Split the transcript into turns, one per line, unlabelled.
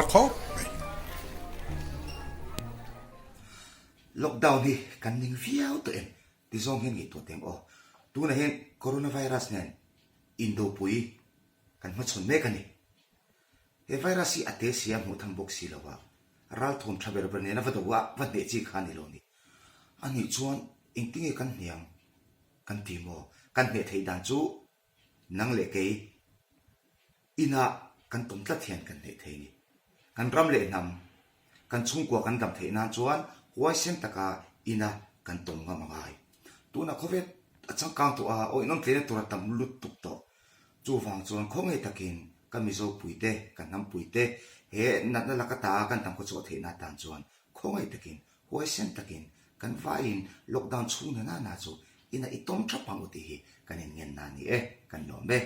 khawp mai.
Lockdown hi kan ning viau tawh em? Ti zawng hian ngaihtuah teh ang aw. Tunah hian coronavirus nen indopui kan hmachhawn mek a ni. He virus hi a te si a hmuh tham bawk si lo a, ralthawm tha ber ber nena va do a va hneh chi kha a ni lo ni. A nih chuan engtinge kan hneh ang kan ti maw? Kan hneh theih dan chu nang leh kei inah kan tawm tlat hian kan hneh thei ni. Kan ram leh hnam, kan chhungkua kan dam theih nan chuan huaisen taka ina kan tawm ngam a ngai. Tunah khawvel a changkang tawh a, aw inawm tleina tur a tam lutuk tawh. Chuvang chuan khawngaih takin ka Mizo puite, ka hnam puite he natna laka ta kan tam khawchhuah theihna atan chuan khawngaih takin, huaisen takin kan vaiin lockdown chhung na nana chu inah i tawm thap ang u tih hi kan inngenna a ni e, kan lawm e.